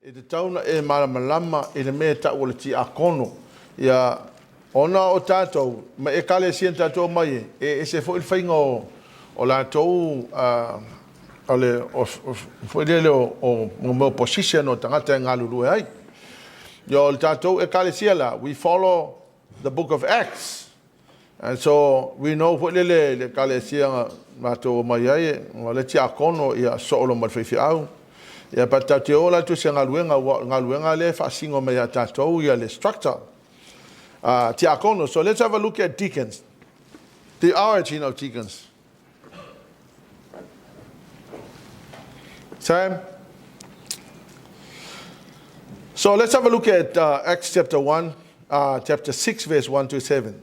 E tatau ona e malamalama i le mea e tau o le tiakono. Ia, ona o tatou, ma ekalesia na tatou omai ai, e ese foi le faiga o, o latou, o le, o, foi lele o, o, o mea o position o tagata e galulue ai. Ia, o le tatou ekalesia la, we follow the book of Acts. And so, we know foi lele le ekalesia na matou omai ai, o le tiakono, ia, soo loa ma le faifeau. Ia, but tatou te o la i se galuega, aua o le galuega lea e faasino mai ia tatou ia le structure. Tiakono. So let's have a look at deacons. The origin of deacons. Sam? So let's have a look at Acts chapter 1, chapter 6, verse 1 to 7.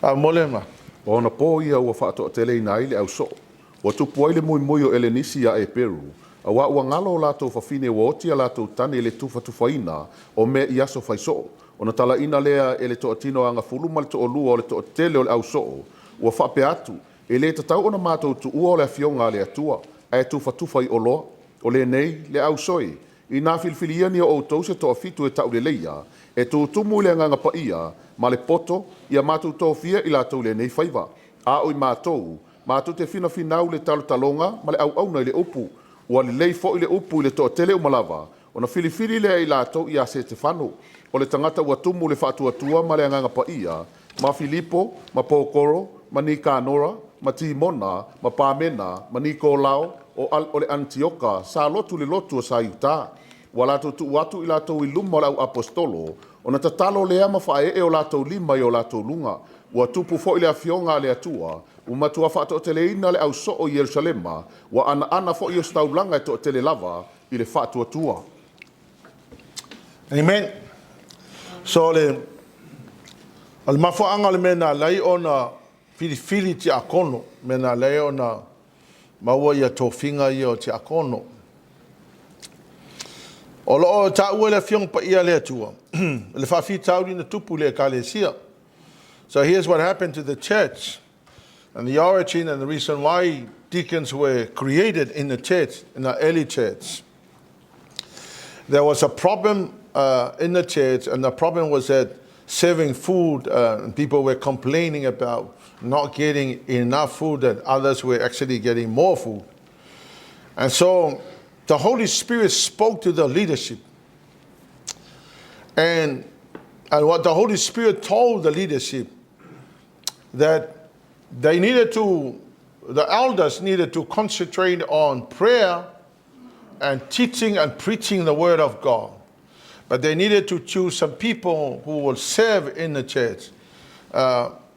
Mo le ma. O ona pō ia ua faatoateleina ai le au soo. Ua tupu ai le muimui o Elenisi ia Eperu, auā ua galo o latou fafine ua oti a latou tane i le tufatufaina o mea i aso fai soo, ona talaina lea e le toatino agafulu ma le toalua o le toatele o le au soo, ua faapea atu, E le tatau ona matou tuua o le Afioga a le Atua, ae tufatufa i oloa. O lenei, le au soe, inā filifilia ni o outou se toafitu e tauleleia, e tutumu i le Agaga Paia ma le poto, ia matou tofia i latou lenei faiva. A o i matou, matou te finafinau i le talotaloga ma le auauna i le upu. Ua lelei foi le upu i le toatele uma lava, ona filifili lea e i latou ia Setefano, o le tagata ua tumu le faatuatua ma le Agaga Paia, ma Filipo, ma Pokoro, ma Nikanora, ma Timona, ma Pamena, ma Nikolao, o o le Anitioka, sa lotu i le lotu o sa Iuta. Ua latou tuu atu i latou i luma o le au aposetolo, ona tatalo lea ma faaee o latou lima i o latou luga. Ua tupu foi le Afioga a le Atua, ua matua faatoateleina le au soo i Ierusalema, ua anaana foi i ositaulaga e toatele lava i le faatuatua. Amen. So le, o le mafuaaga o le mea na ala ai ona filifili tiakono, mea na ala ai ona maua ia tofiga ia o tiakono. O lo o taua e le Afioga Paia a le Atua, le faafitauli na tupu i le ekalesia. So here's what happened to the church and the origin and the reason why deacons were created in the church, in the early church. There was a problem in the church, and the problem was that serving food, and people were complaining about not getting enough food, and others were actually getting more food. And so the Holy Spirit spoke to the leadership. And what the Holy Spirit told the leadership, that they needed to, the elders needed to concentrate on prayer and teaching and preaching the word of God. But they needed to choose some people who will serve in the church,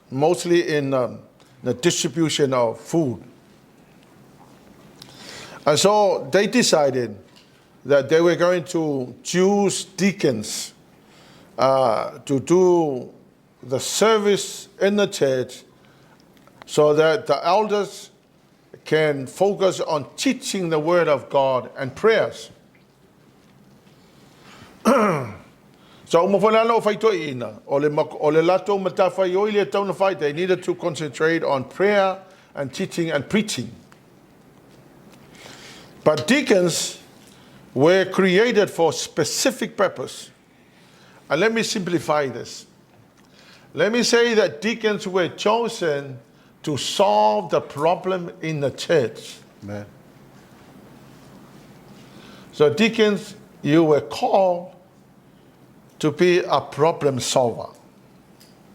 mostly in the distribution of food. And so they decided that they were going to choose deacons to do the service in the church so that the elders can focus on teaching the word of God and prayers. So uma foi la ona ou fai toeaiina, o le, o le latou matafaioi lea e tatau ona fai, they needed to concentrate on prayer and teaching and preaching. But deacons were created for specific purpose. And let me simplify this. Let me say that deacons were chosen to solve the problem in the church. Amen. So deacons, you were called to be a problem solver.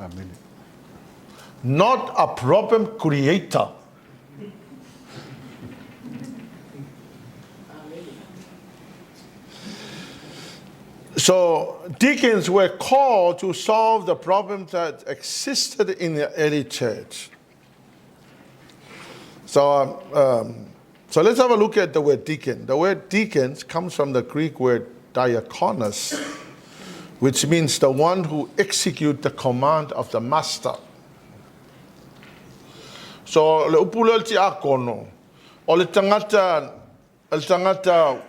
Amen. Not a problem creator. So deacons were called to solve the problems that existed in the early church. So, so let's have a look at the word deacon. The word deacons comes from the Greek word diakonos, which means the one who executes the command of the master. So le upu lea o le tiakono, o le tagata, le tagata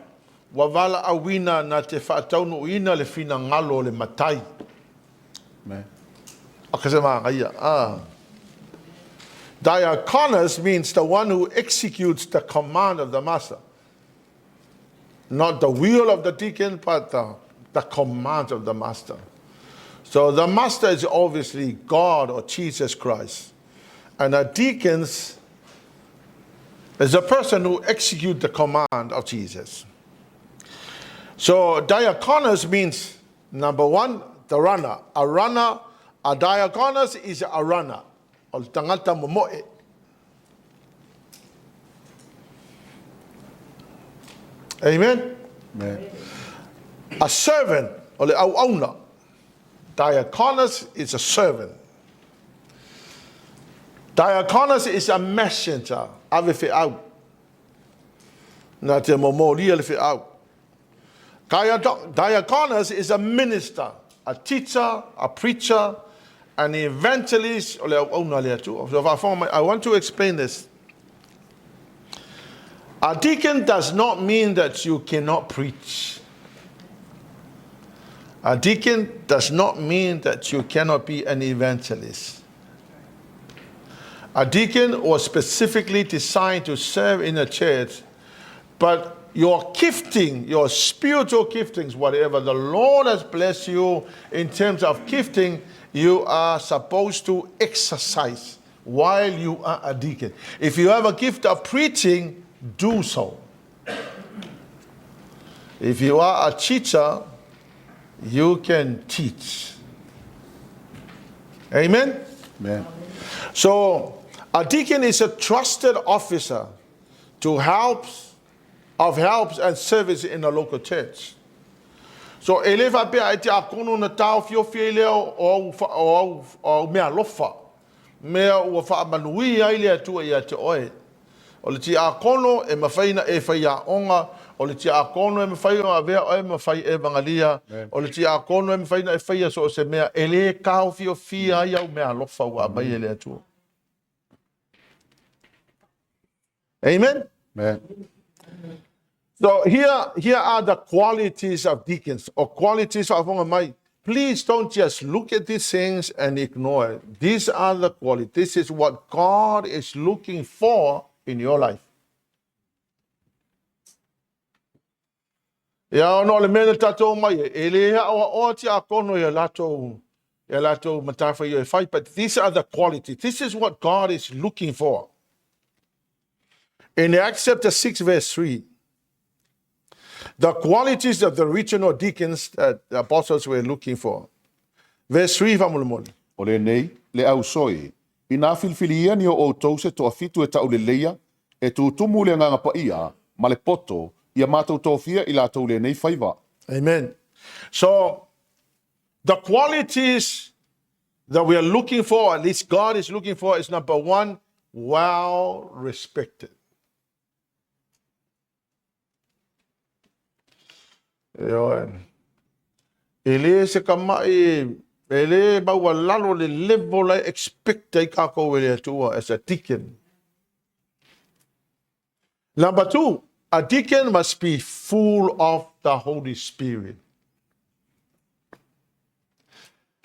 ua valaauina na te faataunuuina le finagalo o le matai. Amen. O se manaia. Ah. Diakonos means the one who executes the command of the master. Not the will of the deacon, but the, the command of the master. So the master is obviously God or Jesus Christ. And the deacons is a person who execute the command of Jesus. So diakonos means number one, the runner. A runner, a diakonos is a runner. O le tagata momoe. Amen? Amen. A servant, o le auauna. Diakonos is a servant. Diakonos is a messenger. Ave feau. Na te momolia le feau. Diakonos is a minister, a teacher, a preacher, an evangelist. O le auauna le Atua. I want to explain this. A deacon does not mean that you cannot preach. A deacon does not mean that you cannot be an evangelist. A deacon was specifically designed to serve in a church, but your gifting, your spiritual giftings, whatever the Lord has blessed you in terms of gifting, you are supposed to exercise while you are a deacon. If you have a gift of preaching, do so. If you are a teacher, you can teach. Amen? Amen. So, a deacon is a trusted officer to helps of helps and service in the local church. So, e le faapea ai tiakono na taofiofi ai lea o au, o au, o au meaalofa, mea ua faamanuia ai le Atua ia te oe. O le tiakono e mafai ona e faiaoga, o le tiakono e mafai ona avea oe ma fai evangalia, o le tiakono e mafai ona e faia so o se mea, e le taofiofia ai au meaalofa ua aumai e le Atua. Amen? Amen. So here, here are the qualities of deacons, or qualities of mai. Please don't just look at these things and ignore it. These are the qualities. This is what God is looking for in your life. Ia ona o le mea na tatou mai e, e le aoaoa tiakono ia latou ia latou matafaioi e fai, but these are the qualities. This is what God is looking for. In Acts chapter 6 verse 3, the qualities of the regional deacons that the apostles were looking for. Verse 3 faamolemole. O lenei, le ausoe, inā filifilia ni o outou se toafitu e tauleleia, e tutumu i le Agaga Paia ma le poto, ia matou tofia i latou lenei faiva. Amen. So, the qualities that we are looking for, at least God is looking for, is number one, well respected. Ioe. E le se kama'i, e le maualalo le level e expect ai kākou e le Atua as a deacon. Number two, a deacon must be full of the Holy Spirit.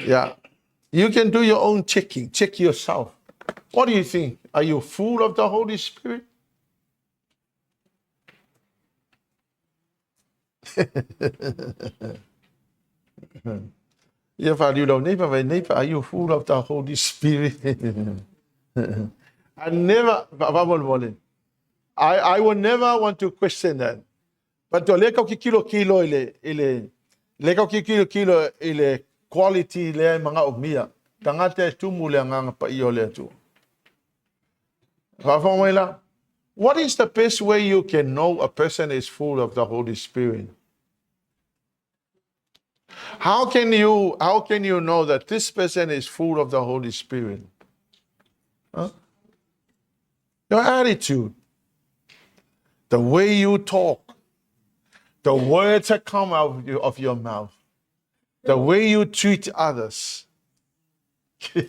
Yeah. You can do your own checking. Check yourself. What do you think? Are you full of the Holy Spirit? Ia whariu lau nei pa vai nei pa, are you full of the Holy Spirit? I never, faamolemole, I, I will never want to question that. But o lea kau kikilo kilo i le, i le, lea kau kikilo kilo i le quality lea e manaomia. Tagata e tumu le Agaga Paia o le Atua. Faafofoga mai la. What is the best way you can know a person is full of the Holy Spirit? How can you how can you know that this person is full of the Holy Spirit? Huh? Your attitude, the way you talk, the words that come out of, you, of your mouth, the way you treat others. E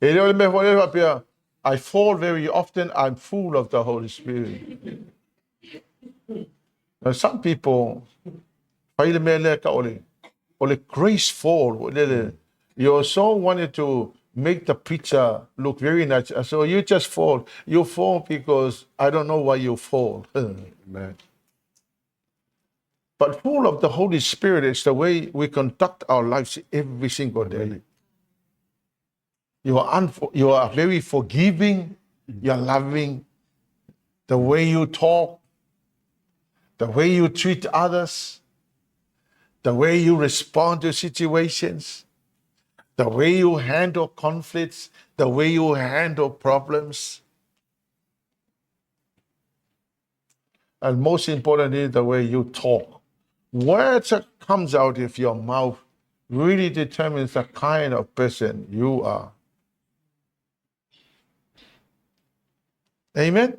le o le mea foi lea faapea, I fall very often, I'm full of the Holy Spirit. Now, some people, fai le mea lea ka o le, o le grace fall, foi lele, you also wanted to make the preacher look very nice. So you just fall. You fall because I don't know why you fall. Amen. But full of the Holy Spirit is the way we conduct our lives every single day. Amen. You are, you are very forgiving, you are loving. The way you talk, the way you treat others, the way you respond to situations, the way you handle conflicts, the way you handle problems. And most importantly, the way you talk. Words that comes out of your mouth really determines the kind of person you are. Amen?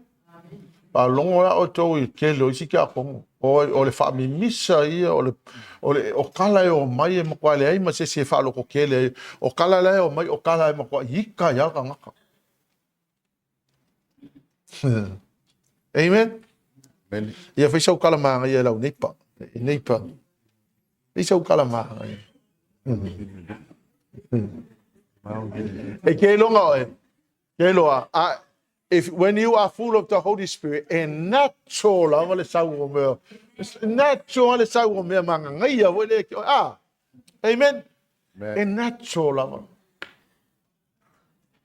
Faalogo la outou i le tele o isi tiakono, o le faamimisa ia, o le, o le, o tala e omai e matua leai ma se isi e faalototele ai. O tala la e omai, o tala e matua ita ai lava le tagata. Amen? Amen. Ia fai sau tala manaia i lau neighbor. Neighbor. Fai sau tala manaia. E ke iloga oe, ke iloa, a, if, when you are full of the Holy Spirit, e natural lava le sau o mea, natural le sau o mea magagaia foi le, ah, amen? Amen. E natural lava.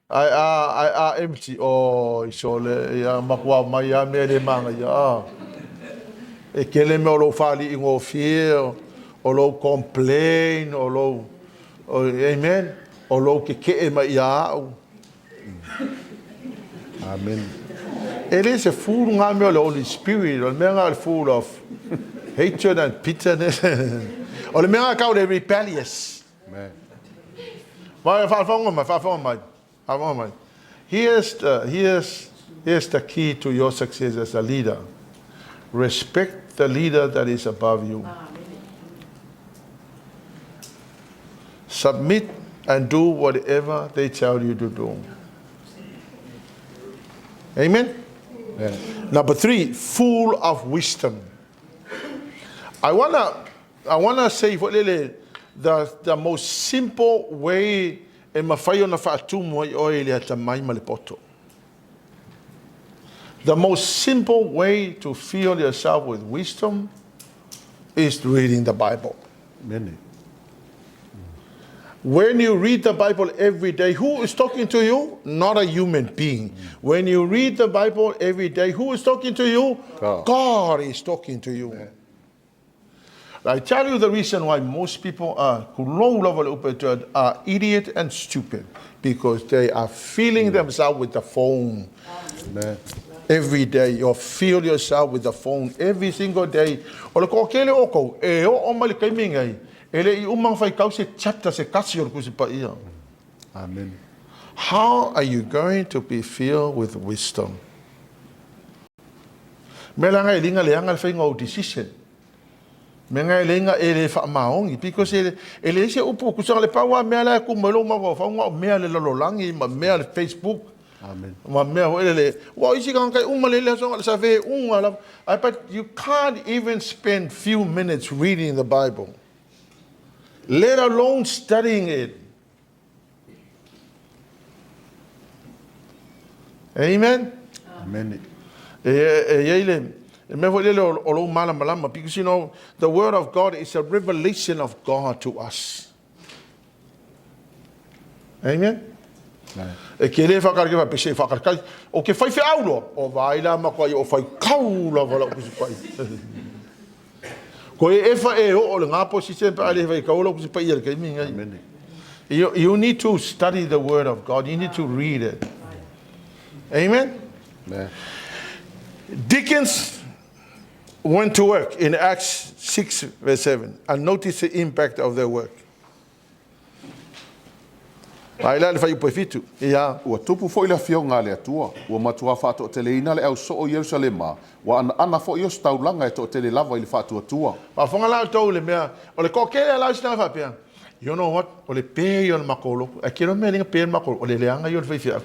Ae a, ae a empty, oi sole, ia matua mai lava mea le manaia, a. E tele mea o lou faaliigofie, o lou complain, o lou, o, amen, o lou tetee mai ia au. Amen. E le se full ngā mea o le Holy Spirit, o le mea ngā o le full of hatred and bitterness. O le mea ngā kau le rebellious. Amen. Mai, faafofoga mai, faafofoga mai, faafofoga mai. Here's the, here's, here's the key to your success as a leader. Respect the leader that is above you. Submit and do whatever they tell you to do. Amen? Amen. Number 3, full of wisdom. I wanna, I wanna say foi lele, the, the most simple way e mafai ona faatumu ai oe i le atamai ma le poto. The most simple way to fill yourself with wisdom is reading the Bible. Amen. When you read the Bible every day, who is talking to you? Not a human being. When you read the Bible every day, who is talking to you? God. God is talking to you. I tell you the reason why most people are, kulou lava le upu e toe, are idiot and stupid, because they are filling themselves with the phone. Amen. Every day, you fill yourself with the phone every single day. O le toatele o outou, e oo mai le taimi nei, e le i uma ona faitau se chapter se tasi o le Tusi Paia. Amen. How are you going to be filled with wisdom? Mea leaga e liga leaga le faiga o decision. Mea nga e leiga e le faamaoni because e, e leai se upu tusa le pau a mea la e tumu ai lou mafaufau o mea le lalolagi ma mea le Facebook. Amen. Ma mea foi lele, ua o isi tagata e uma le le aso le save unga lava. Ai, but you can't even spend few minutes reading the Bible, let alone studying it. Amen. Amen. E, e iai le, e mea foi lele o lou malamalama, because you know, the word of God is a revelation of God to us. Amen. E ke le whakareke wha pese whakarekai. O ke whai wheau loa. O vai la makoa i o whai kau lava lau kusi pai. Ko e efa e o o le ngā po si se pa le whai kau lau kusi pai i le kaimi ngai. Amen. You need to study the word of God. You need to read it. Amen? Amen. Dickens went to work in Acts 6 verse 7 and notice the impact of their work. Ai la le fuaiupu e 7, ia. Ua tupu foi le afioga a le Atua, ua matuā faatoateleina le au soo i Ierusalema, ua anaana foi ositaulaga e toatele lava i le faatuatua. Faafofoga la outou i le mea, o le toatele a la isi tagata faapea, You know what, o le pe ia o le matou lotu, ae tele o mea e le pe le matou lotu, o le leaga ia o le faifeau.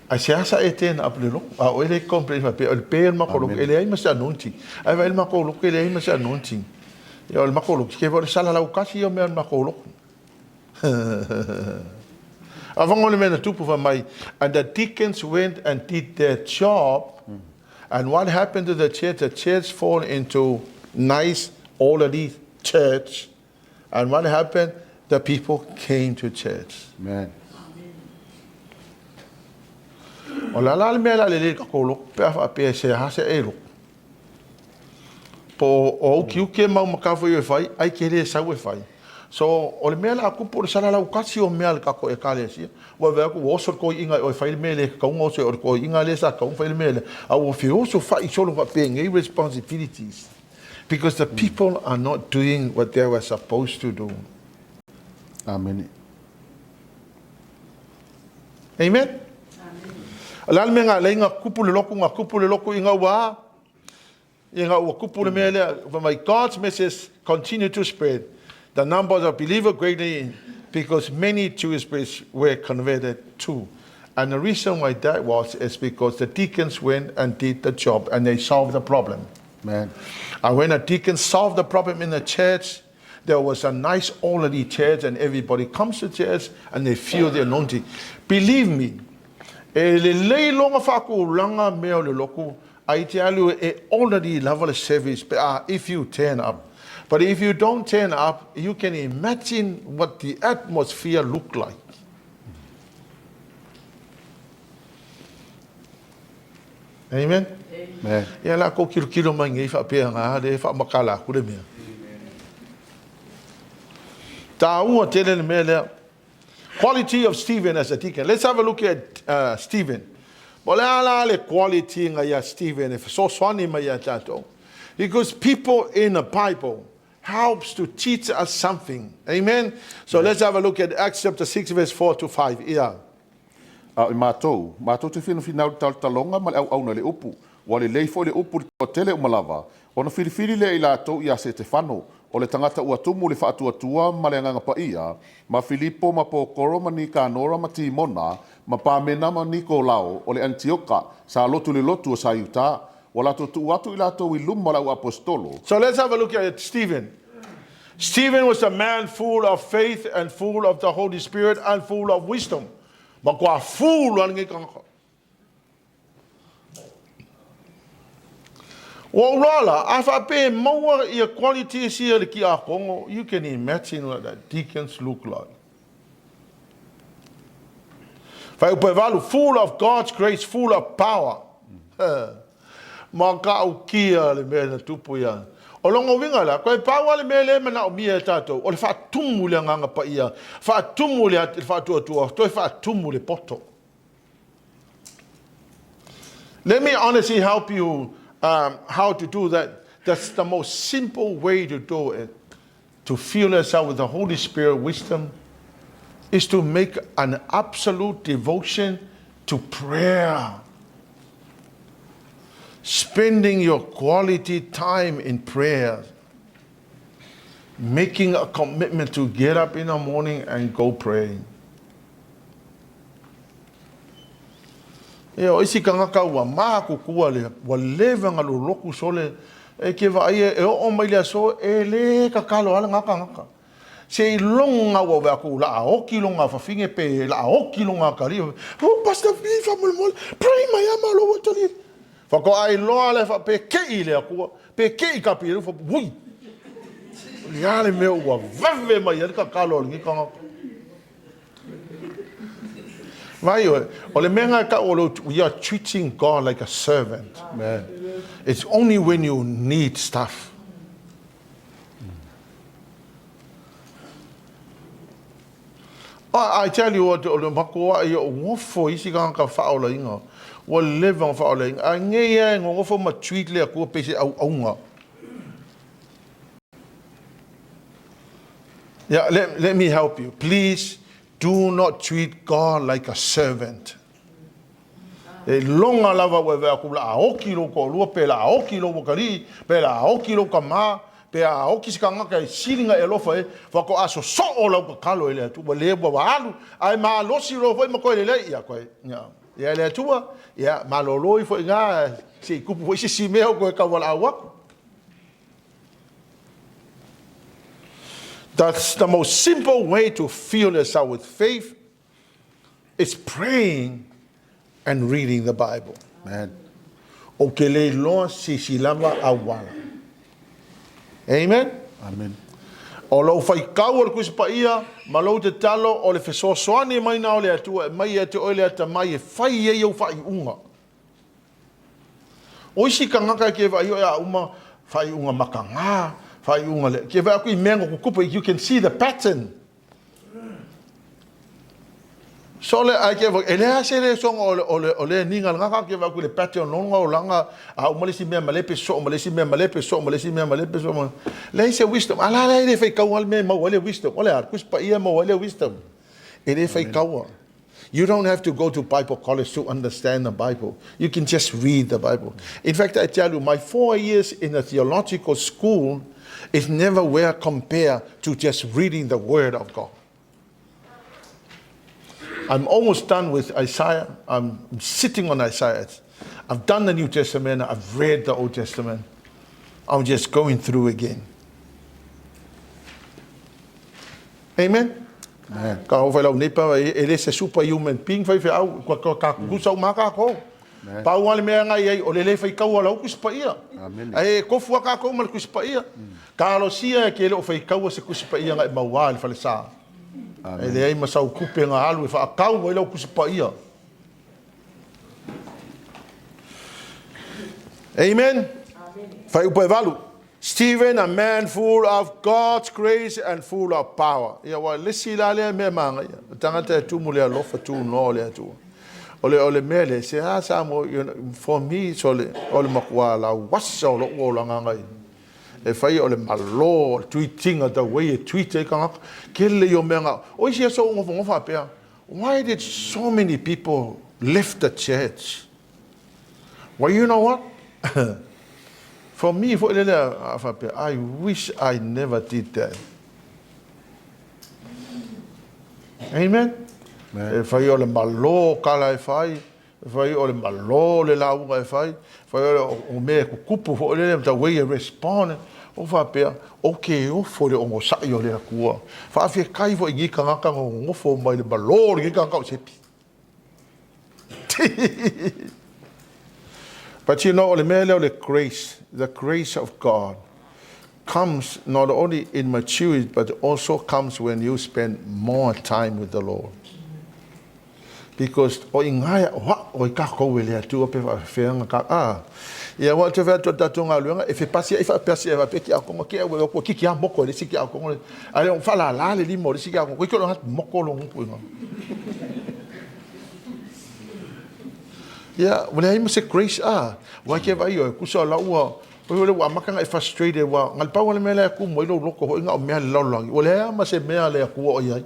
Ae seasa e turn up i le lotu, a o oe lea e te complain faapea, o le pe ia o le matou lotu, e leai ma se anointing. Ae vaai i le matou lotu e leai ma se anointing. Ia o le matou lotu, o le salalau tasi ia o mea o le matou lotu. A whango le mea na tupu wha mai, and the deacons went and did their job, and what happened to the church? The church fall into nice, orderly church, and what happened? The people came to church. Amen. O le a la le mea la lelei tatou lotu pe a faapea e seasea e lotu. Po o ukiuki e mau matafaioi e fai, ai ke le sau e fai. So, o le mea la a tupu o le salalau tasi o mea a le tatou Ekalesia, ua vaai atu ua oso le toeaina e oe fai le mea le tatau ona oso ai, o le toeaina lea sa tatau ona fai le mea lea, a ua feoso fai solo faapenei responsibilities because the people are not doing what they were supposed to do. Amene. Amen? O le a le mea na alai na tupu le lotu, na tupu le lotu ina ua, ina ua tupu le mea lea, fai mai, God's message continue to spread. The numbers of believers greatly because many Jewish priests were converted too. And the reason why that was is because the deacons went and did the job and they solved the problem. Amen. And when a deacon solved the problem in the church, there was a nice orderly church and everybody comes to church and they feel the anointing. Believe me, e lelei lona faatulaga mea o le lotu, ai te alu e orderly lava le service pe a if you turn up. But if you don't turn up, you can imagine what the atmosphere look like. Amen. Amen. Ia la kou kilokilo mai nei faapea nga le faamakala aku le mea. Tāua tele le mea lea. Quality of Stephen as a deacon. Let's have a look at Stephen. Po le a la le quality nga ia Stephen e fesoasoani mai ia tātou. Because people in the Bible helps to teach us something. Amen. So let's have a look at Acts chapter 6 verse 4 to 5. Yeah. A o i matou, matou te finafinau i le talotaloga ma le auauna i le upu, ua lelei foi le upu i le toatele uma lava, ona filifili lea i latou ia Setefano, o le tagata ua tumu i le faatuatua ma le Agaga Paia, ma Filipo ma Pokoro ma Nikanora ma Timona, ma Pamena ma Nikolao o le Anitioka, sa lotu i le lotu o Saiuta, ua latou tuu atu i latou i luma o le auaposetolo. So let's have a look at Stephen. Stephen was a man full of faith and full of the Holy Spirit and full of wisdom. Matua full lava lenei tagata. Ua ou loa la, a faapea e maua ia qualities ia i le tiakono, you can imagine what the deacons look like. Fuaiupu e 8, full of God's grace, full of power. Matautia le mea na tupu ia. O lona uiga la, koe pau lava le mea lea e manaomia e tatou, o le faatumu i le Agaga Paia, faatumu i le faatuatua, toe faatumu i le poto. Let me honestly help you how to do that. That's the most simple way to do it. To fill yourself with the Holy Spirit wisdom is to make an absolute devotion to prayer. Spending your quality time in prayer. Making a commitment to get up in the morning and go pray. Ia, o isi tagata ua mākutua le, ua leva ona lolotu sole, e te vaai e oo mai le aso e le tatalo lava lena tagata. Seiloga ua vaai atu la a oti lona fafine pe la a oti lona atalii, oh Pastor please faamolemole, pray mai lava malo ua atalii. Faatoa iloa lea faapea kei i le Atua, pe kei i Kapielu, faapea, ui! O le a le mea ua vave mai ai le tatalo a lenei tagata. Vai oe, o le mea lena e tau o le, we are treating God like a servant. Amen. It's only when you need stuff. I tell you what, o le matua ai o nofo isi tagata faaolaina, ua leva ona faaolaina, ae nei lava e nonofo ma treat le Atua pei se auauna. Yeah, let me help you. Please do not treat God like a servant. E loga lava ua e vaai atu la a oki lou toalua, pe la a oki lou atalii, pe la a oki lou tama, pe a oki se tagata e sili ona e alofa i ai, faatoa sosoo lau tatalo i le Atua, ua le ua alu, ae malosi loa foi ma toe lelei, ia koe, ia, ia le Atua, ia malolo ifo i ina, se i tupu foi se isi mea ou toe taualaau atu. That's the most simple way to fill yourself with faith is praying and reading the Bible. Amen. Ou te le iloa se isi lava auala. Amen. Amen. O lou faitau o le Tusi Paia ma lou tatalo o le fesoasoani mai na o le Atua e mai ia te oe le atamai e fai ai ou faaiuga. O isi tagata e ke vaai oe a uma faaiuga mataga, faaiuga le ke vaai aku i mea na tutupu, you can see the pattern. So le ai ke e leai se le soga o le o le o le niga lena ka ke vaai aku i le pattern o lona olaga a uma le isi mea malepe soo ma le isi mea malepe soo ma le isi mea malepe soo ma leai se wisdom. A la la e le faitaua le mea e maua ai le wisdom. O le a? Le Tusi Paia e maua ai le wisdom. E le faitaua. You don't have to go to Bible college to understand the Bible. You can just read the Bible. In fact, I tell you, my 4 years in a theological school is never where compared to just reading the Word of God. I'm almost done with Isaiah. I'm sitting on Isaiah. I've done the New Testament. I've read the Old Testament. I'm just going through again. Amen. Amen. Ka o whai nei pa e le se superhuman being whai whai kua kua ka kukusa u maka ko. Pau ale mea ngai ai o le le whai kaua lau kusi pa ia. Amen. Ai kofu a kākou ma le Tusi Paia. Talosia e ke le o faitaua se Tusi Paia na e mauā i le falesa. E leai ma sau tupe na alu e faatau ai lau Tusi Paia. Amen. Fuaiupu e 8. Stephen, a man full of God's grace and full of power. Ia, ua le isi la lea mea manaia. O tagata e tumu le alofa tunoa o le Atua. O le, o le mea lea, se a sa mo, you know, for me, so le, o le matua lauasa o lo'u olaga ngai. E fai o le malo, o le tweetiga, the way e tweet ai tagata. Kele ia o mea na, o isi aso ua nofonofo faapea, why did so many people left the church? Well, you know what? For me foi lele a faapea, I wish I never did that. Amen. E fai o le malo kala e fai, e fai o le malo le lauga e fai, e fai o le o mea e kukupu foi lele, the way e respond, o faapea, o ke ofo le onosai o le Atua. Faafetai foi i ni tagata na nonofo mai le malo o lenei tagata o Sepi. But you know, o le mea lea o le grace, the grace of God comes not only in maturity, but also comes when you spend more time with the Lord. Because o ingaia, o ha, o i kākou e le Atua pe faafefea ka, ah, ia wa te whea tātou galuega, e fepasi ai faapea e faapea ki akonga, ki au e kua kiki a moko e le isi ki akonga, a le o whaalala le lima o le isi ki akonga, koe ki o le moko lo ngupu inga. Ia, ua leai ma se grace a, ua ke vai oe, kusa o lau ua, oi ole ua amata ona e frustrated, ua, na le pau o le mea lea e kumu ai lou loto foi na o mea le lalolagi, ua leai lava ma se mea a le Atua o i ai.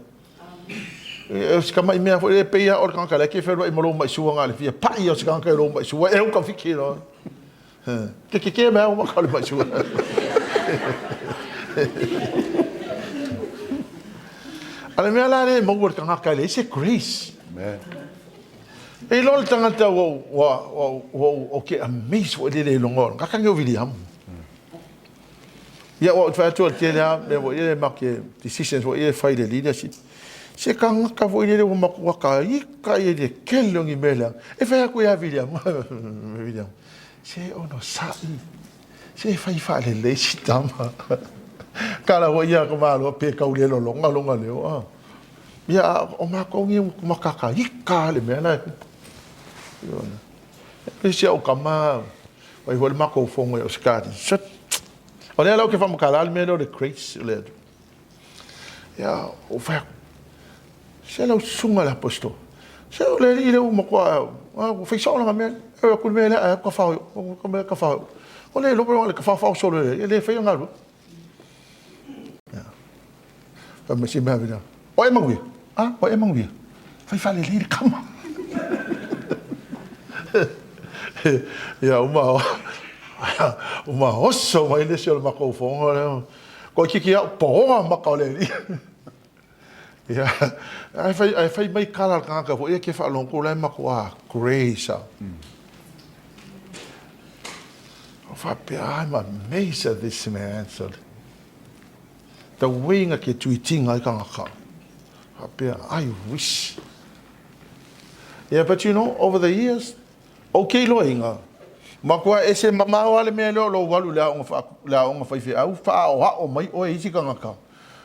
E, o si tamai mea foi, e pei lava o le tagata la e ke feoai ma lou maisua na le fia pai o se tagata i lou maisua, e uka fiki loa. Ke ke ke mea uma ka o le maisua. A le mea la lea e maua i le tagata e leai se grace. Amen. E iloa le tagata ua, ua, ua, ua, ua, ke amaze foi lele i luga o le kaka o Viliamu. Ia, ua ou fai atu o le tele lava mea foi ia e matou te decisions foi ia e fai i le leadership. Se tagata foi lele ua matua taita ia i le tele o ni mea leaga. E fai atu ia Viliamu, Viliamu, se onosai, se fai faalelei si tama. Tala foi ia ka malo pe tau le lologa lona leo. Ah. Ia, a o matou ni ua matataita le mea la e tupu. Ioe. E si au tama, fai foi le matou fono i Ausetalia. Sat. O lea la ou te faamatala le mea lea o le grace o le Atua. Ia, ou fai atu, se lau susuga i le aposetolo, se o le alii lea ua matua, ua fai sao lana mea, e o atu i le mea lea ae atu tafao i o, mea tafao i o. O le iloa pe o le tafaofao solo e le faia galuega. Ia. Fai mai si mea vina, o e manuia, a, o e manuia. Fai faalelei le tama. Ia, uma, uma oso mai le isi o le matou fono lea. Toeitiiti au, poa maka o le alii. Ia, ae fai, ae fai mai kala a le tagata foi ia ke faalogo la e matua grace a. O faapea, I'm amazed at this man. So, The way nga ke tuitiga ai kangaka. Faapea, I wish. Yeah, but you know, over the years, ok iloa matua ese mamao a le mea lea o lou alu i le aoga faa, le aoga faifeau, faaoao mai oe e isi tagata.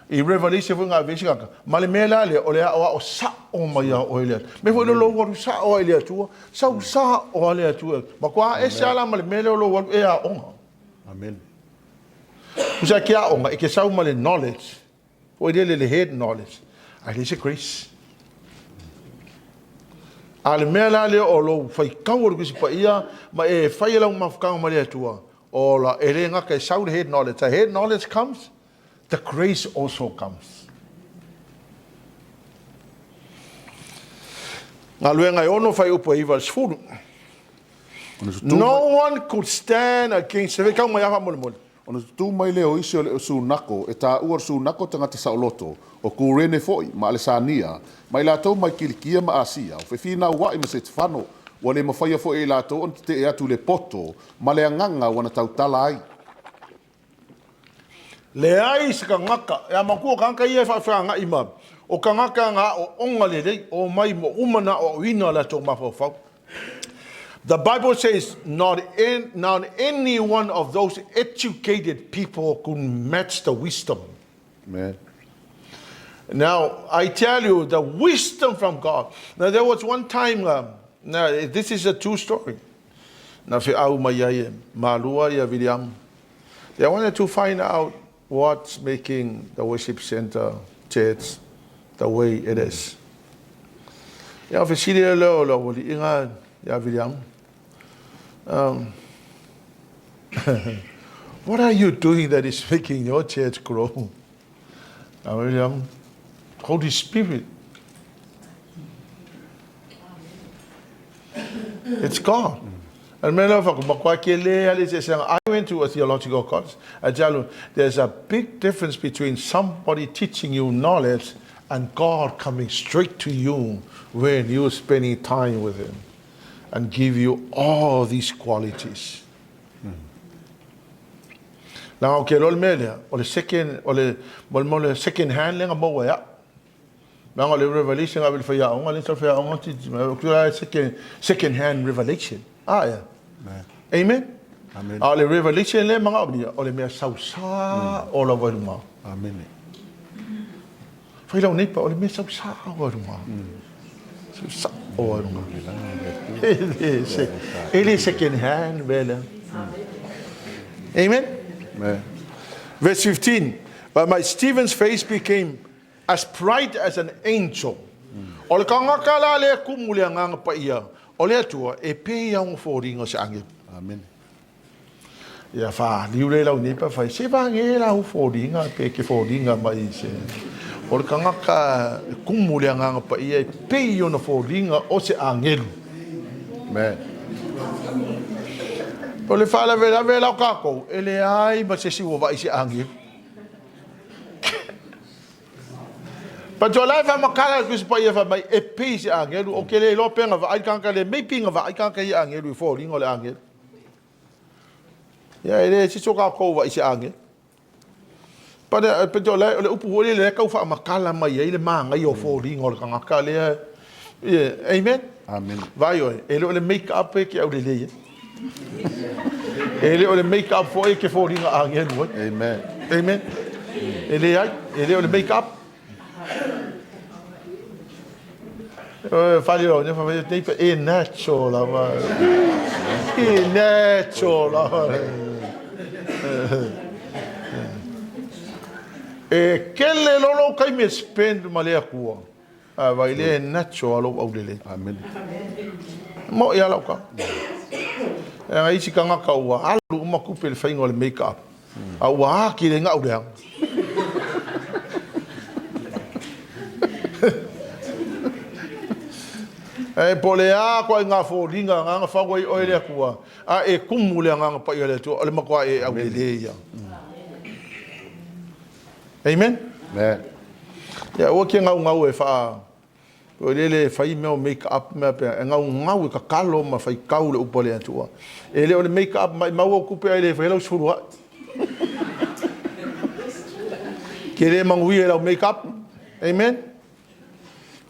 I Revelation foi na ave isi tagata, ma le mea la lea, o le aoao sao mai a oe le Atua. Mea foi lea o lou alu sao ai i le Atua, sau sao a le Atua. Matua ese a la ma le mea lea o lou alu e aoga. Amen. Tusa e ke aoga, e ke sau ma le knowledge, foi lele le head knowledge, ae leai se grace. A le mea la lea o lou faitau o le Tusi Paia ma e fai lau mafutaga ma le Atua, ola, e le gata e sau le head knowledge. The head knowledge comes, the grace also comes. Galuega e 6 fuaiupu e 9 i le 10. No one could stand against. Se kau mai a faamolemole. Ona tutū mai lea o isi o le Sunako, e taua o le Sunako tagata saoloto, o Kurene foi, ma Alesania, ma i latou mai Kilikia ma Asia, o fefinaua'i ma Setefano, ua le mafaia foi e i latou ona tetee atu i le poto ma le agaga ua na tautala ai. Leai se tagata, e a matua o tagata ia e faafeagai ma, o tagata na aooga lelei, omai ma uma na aoaoina o latou mafaufau. The Bible says not, in, not any one of those educated people could match the wisdom. Amen. Now, I tell you, the wisdom from God. Now, there was one time, now, this is a true story. Na feau mai ai e Malua ia Viliamu. They wanted to find out what's making the worship center church the way it is. Ia fesili lea o le aualiiga ia Viliamu. What are you doing that is making your church grow? A William, Holy Spirit. It's God. And I went to a theological college. I tell you, there's a big difference between somebody teaching you knowledge and God coming straight to you when you're spending time with Him and give you all these qualities. Leaga ou te iloa le mea lea, o le second, o le, mo le, mo le second hand lea na maua e au. Leaga o le revelation na ave i le faiaoga, lea sa faiaoga titi mai, ou te iloa e second, second hand revelation. A ea? Amen? Amen. A o le revelation lea e manaomia, o le mea sausā o lava i luga. Amene. Fai lau neighbor, o le mea sausā o i luga. Sausā o i luga. E le second hand mea lea. Amen? Amen. Verse 15. But my Stephen's face became as bright as an angel. O le tagata la lea kumu le agaga paia o le Atua e pei ia ona foliga o se agelu. Amen. Ia faliu le lau nei pa fai se vage la u foliga pe ke foliga mai se o le tagata e kumu le agaga paia e pei ona foliga o se agelu. Amen. O le faalavelave la o tatou, e leai ma se isi ua vaai i se agelu. But o la e faamatala le Tusi Paia fai mai, e pei se agelu, ou te le iloa pe na vaai le tagata lea, maybe na vaai tagata ia agelu i foliga o le agelu. Ia, e le sisi o tatou vaai se agelu. But, but o le, o le upu foi lea e tau faamatala mai ai le manaia o foliga o le tagata lea. Yeah. Amen? Amen. Vaai oe, e le o le make up e ke aulelei ai. E le o le make up foi e ke foliga agelu ai. Amen. Amen. E leai, e le o le make up. Fale o, ne fa nei e natural lava. E natural lava. E kele lolo kai me spend ma le Atua. A vai le natural a lou aulelei. Amen. Mo'i a lau tala. E aga isi tagata ua alu uma tupe i le faiga o le make up. A ua atili ai ga'u leaga. E po o le a ituaiga foliga na fau ai oe e le Atua, a e kumu le Agaga Paia o le Atua, o le matua e aulelē ia. Amen? Amen. Ia aua ke gaugau e faa o lele e fai mea o make up mea pea, e gaugau e tatalo ma faitau le upu a le Atua. E le o le make up maimau au tupe ai le fai lau sefulu a'i. Ke le manuia i lau make up. Amen.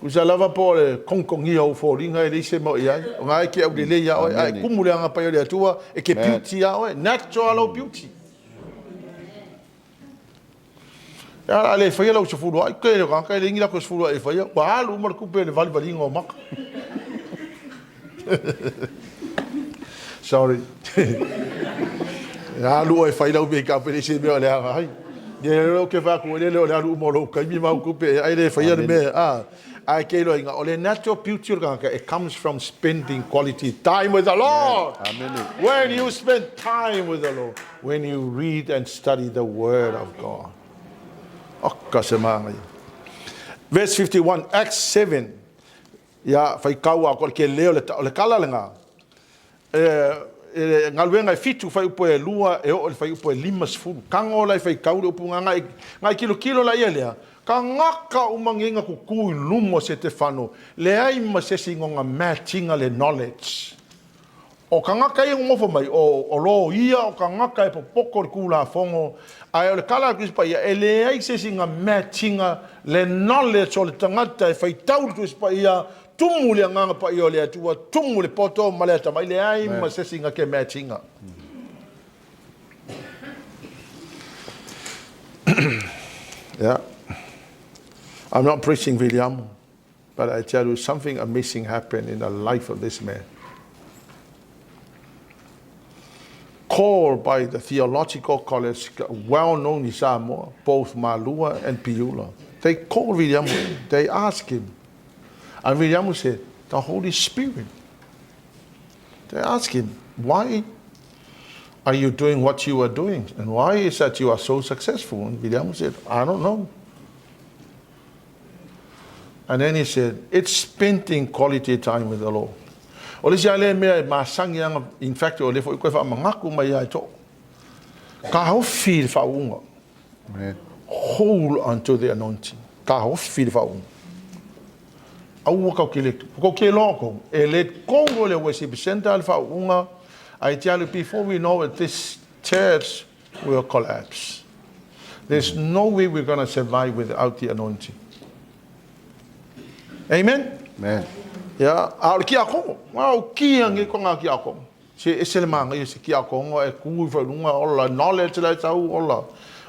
Tusa lava po o le togitogia o ou foliga e leai se mea o i ai. O na e te aulelei ia oe, ae tumu le Agaga Paia o le Atua e te beauty ia oe. Natural lou beauty. E a le faia lau sefuluai, tele o tagata e leai ni latou sefuluai e faia, ua alu uma le tupe i le valivaliga o maka. Sorry. E alu oe e fai lau make-up e leai se mea o leaga ai. Ia o lea ou te fai atu ai, o le alu uma o lou taimi ma au tupe, ai le faia le mea, a. Ae te iloaina, o le natural beauty o le tagata, it comes from spending quality time with the Lord. Amen. When you spend time with the Lord, when you read and study the word of God. Oka se māngaia. Verse 51, Acts 7, Ia, faitau a ko le kele o le, o le kala lenā. E, e, galuega e fitu fuaiupu e lua e oo i le fuaiupu e 50. Tago la e faitau le upu nga ngai, ngai tilotilo la ia lea, tagata uma nei na tutu i luma o Setefano, leai ma se isi na ona match ina le knowledge. O tagata ia e nonofo mai, o, o loia, o tagata e popoto i le Tulafono, ae o le tala a le Tusi Paia, e leai se isi na match ina le knowledge o le tagata e faitau le Tusi Paia, tumu le Agaga Paia o le Atua, tumu le poto ma le atamai, leai ma se isi na ke match ina. Yeah. I'm not preaching Viliamu. But I tell you something amazing happened in the life of this man. Called by the Theological College, well known in Samoa, both Malua and Piula. They called Viliamu, they asked him. And Viliamu said, the Holy Spirit. They asked him, why are you doing what you are doing? And why is that you are so successful? And Viliamu said, I don't know. And then he said, it's spending quality time with the Lord. O le isi lava lea mea e masani ana, in fact, o lea foi koe faamanatu mai ia e toʻa. Taofi le faauuga. Hold unto the anointing. Taofi le faauuga. Aua kau ke le, kau ke loa kou. E let go o le worship center le faauuga. I tell you, before we know it, this church will collapse. There's no way we're going to survive without the anointing. Amen? Amen. Yeah. A o le kiakongo. Wa o kia nge ko ngā kiakongo. Se ese le māngai se kiakongo e kū i whairunga o la knowledge la tau o la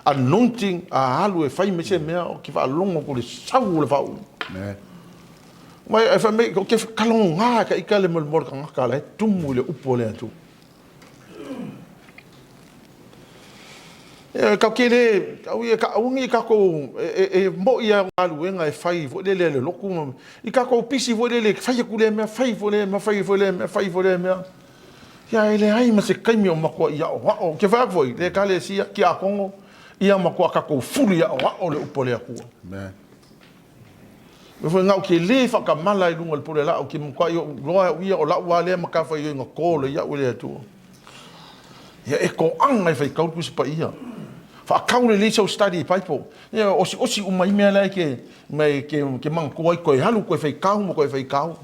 anointing a alu e whai me se mea o ki whaalongo ko le sau o le whau. Amen. Mai e whai mei ko ke kalongo ngā ka ika le mole ka ngaka la e tumu i le upu o le atu. E, kau ke le, au ia, ka, aua nei kakou, e, e, e moʻi a galuega e fai foi lele a le lotu, i kakou pisi foi lele, fai atu lea mea, fai foi lea mea, fai foi lea mea, fai foi lea mea. Ia, e leai ma se taimi o matuai aoao. Ke fai atu foi, le Ekalesia, Tiakono, ia matua kakou fuli aoao le upu a le Atua. Amen. Mea foi na ou te lē faatamala ai luga o le pule laau, ke matuai ou iloa au ia o la'u lava lea matafaioi na call ai a'u e le Atua. Ia e toaga e faitau le Tusi Paia. Faatau lelei sau study Bible. Ia osiosi uma ai mea la e ke, me ke, ke manatua ai toe alu toe faitau ma toe faitau.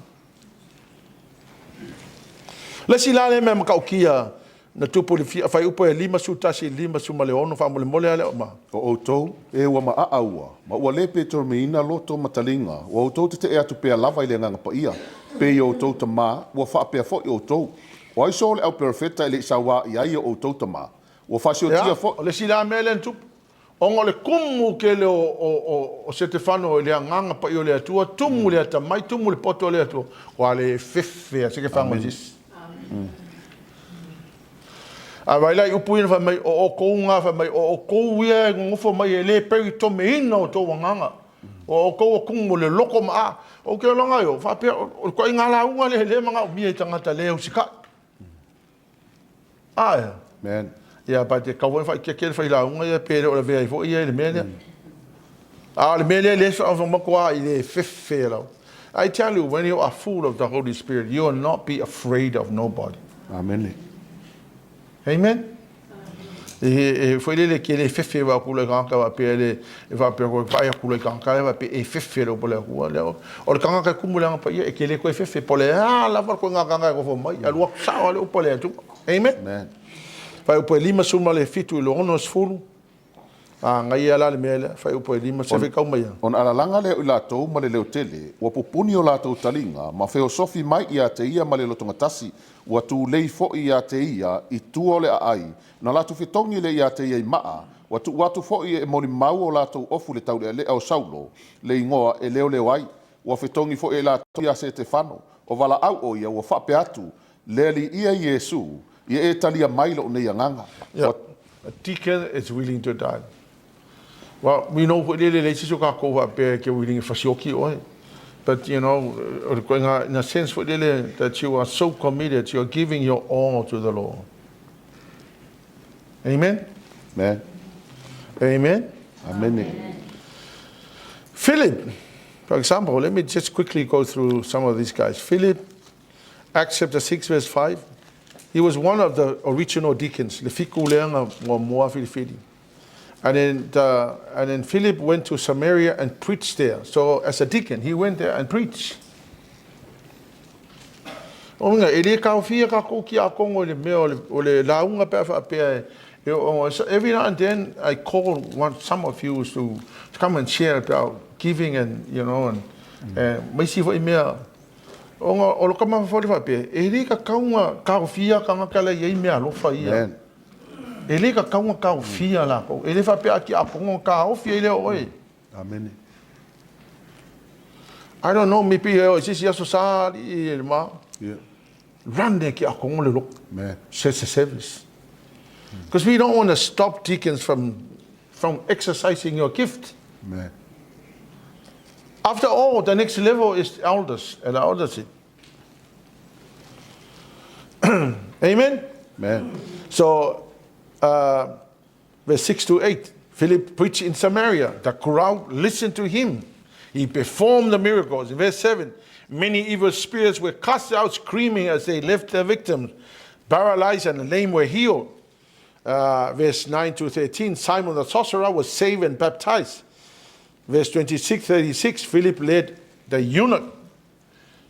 Le isi la lea mea matautia na tupu i le fuaiupu e 51 i le 56 faamolemole lava lea ma. O outou, e ua maʻaʻa ua, ma ua le petolomeina loto ma taliga, ua outou teteʻe atu pea lava i le Agaga Paia, pei o outou tamā, ua faapea foi outou. O ai sō le au perofeta e le i sauā i ai o outou tamā? Ua faasiotia Ia, foi. o le isi la mea lea na tupu, Ona o le tumu tele o Setefano i le Agaga Paia o le Atua, tumu le atamai, tumu le poto o le Atua, ua le fefe a Setefano i se isi. A vaai la i upu ia na fai mai, o outou na fai mai, o outou ia e nonofo mai e le peritomeina outou agaga. O outou o tumu o le loko ma a. Ou te iloa ai o faapea, o le ituaiga lauga lea e le manaomia i tagata le usikai. Ae. Amen. Ia, but e tatau foi ona faaitiatia le failauga ia pe le o lavea ai foi ia i le mea lea. A o le mea lea lea matua i le fefe lau. I tell you, when you are full of the Holy Spirit, you will not be afraid of nobody. Amen. Amen. E, e foi lele ke le fefe wa kula ka ka wa pe le e fa pe ko fa ya kula ka ka wa pe e fefe lo pole ku le o le kanga ka kumu le pa e ke le ko e fefe pole a la ko nga ka ko fo mai a lua sa le pole tu. Amen. Amen. Fuaiupu e 57 i le 60. Manaia la le mea lea, fuaiupu e 5, se faitau mai. Ona alalaga lea o i latou ma le leotele, ua pupuni o latou taliga, ma feosofi mai ia te ia ma le lotogatasi, ua tulei foi ia te ia i tua o le aai, ona latou fetogi lea ia te ia i maa, ua tuu atu foi e molimau o latou ofu i le taulealea o Saulo, le igoa e leoleo ai. Ua fetogi foi e i latou ia Setefano, o valaau o ia ua faapea atu, Le Alii ia Iesu, ia e talia mai lou nei agaga. Yeah. A deacon is willing to die. Well, we know foi lele leai se isi o tatou faapea e te willing e fasioti oe. But you know, o le ituaiga, in a sense foi lele that you are so committed, you are giving your all to the Lord. Amen? Amen. Amen? Amene. Philip, for example, let me just quickly go through some of these guys. Philip, Acts chapter 6 verse 5, he was one of the original deacons, le fiku lea na muamua filifili. And then, and then Philip went to Samaria and preached there. So as a deacon, he went there and preached. O uiga, e le taofia tatou tiakono i le mea o le lauga pe a faapea e oo. So every now and then I call one, some of you to come and share about giving and, you know, and, and ma isi foi mea. Ona o lota mafaufau lea faapea, e le tatau ona taofia tagata la e i ai meaalofa ia. Amen. E le tatau ona taofia latou. E le faapea a tiakono ona taofi ai lea o oe. Amene. I don't know, maybe e oo i se isi aso sa alii e le ma. Yeah. Run le tiakono le lotu. Amen. Church service. Because we don't want to stop deacons from exercising your gift. Amen. After all, the next level is elders and eldership. Amen? Amen. So, verse 6 to 8, Philip preached in Samaria. The crowd listened to him. He performed the miracles. In verse 7, many evil spirits were cast out screaming as they left their victims. Paralyzed and lame were healed. Verse 9 to 13, Simon the sorcerer was saved and baptized. Verse 26, 36, Philip led the eunuch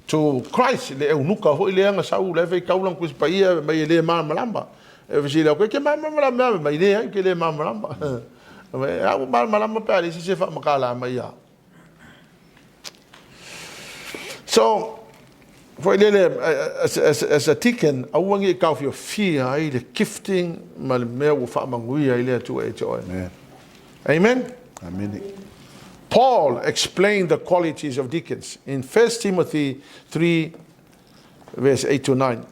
to Christ, le eunuka foi lea na sau la e faitau lana Tusi Paia mai e le malamalama. E fesili atu, e te malamalama mea mai leai ou te le malamalama. A ua malamalama pe a leai se isi e faamatala mai ia. So, foi lele, as a deacon, aua ne i taofiofia ai le gifting ma le mea ua faamanuia ai le Atua ia te oe. Amen. Amen? Amene. Paul explained the qualities of deacons in 1 Timothy 3 verse 8 to 9.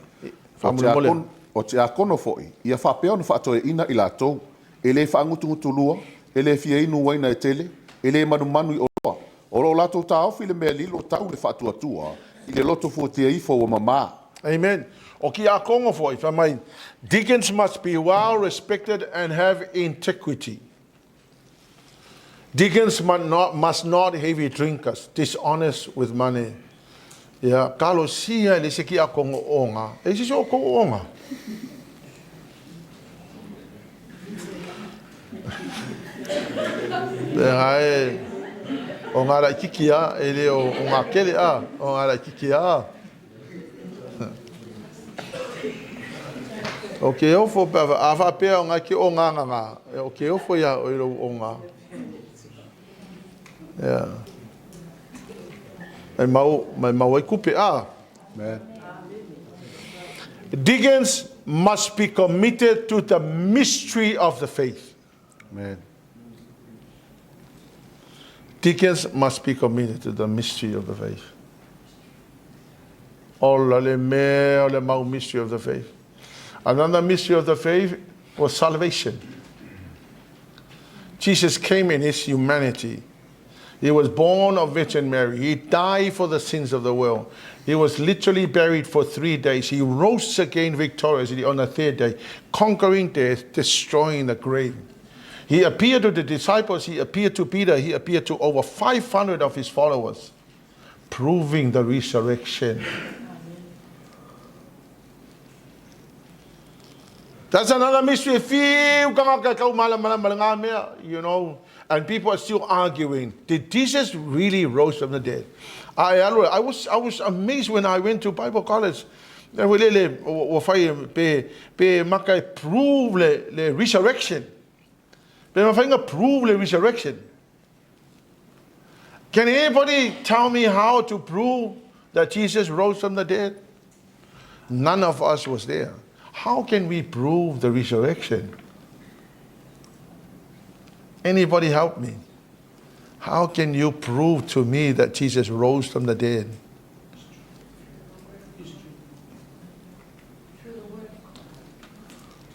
Faamolemole. O tiakono foi, ia faapea ona faatoeaina i latou, e le faagutugutulua, e le fia inu uaina e tele, e le manumanu i oloa. O lo latou taofi le mea lilo tau le faatuatua i le loto fuatia ifo ua mamā. Amen. O tiakono foi, fai mai, deacons must be well respected and have integrity. Deacons must not, must not heavy drinkers, dishonest with money. Ia, talosia e le isi tiakono oga. E isi o outou oga. Leaga e, o ngā laititi a, e le o, o ngā kele a, o ngā laititi a. O ke ofo, pe a faapea o ngā ke o ngā ngā, o ke ofo ia o i lou o ngā. Yeah. Mai mau, mai mau ai kupe a. Amen. Deacons must be committed to the mystery of the faith. Amen. Deacons must be committed to the mystery of the faith. Ola le mea o le mau mystery of the faith. Another mystery of the faith was salvation. Jesus came in his humanity. He was born of Virgin Mary. He died for the sins of the world. He was literally buried for 3 days. He rose again victoriously on the third day, conquering death, destroying the grave. He appeared to the disciples. He appeared to Peter. He appeared to over 500 of his followers, proving the resurrection. That's another mystery. Fiu tagata e tau malamalama le ngā mea, you know. And people are still arguing. Did Jesus really rose from the dead? I, I, was, I was amazed when I went to Bible college. Le, ua fai pe, pe maka e prove le, le resurrection. Pe mafai ona prove le resurrection? Can anybody tell me how to prove that Jesus rose from the dead? None of us was there. How can we prove the resurrection? Anybody help me? How can you prove to me that Jesus rose from the dead?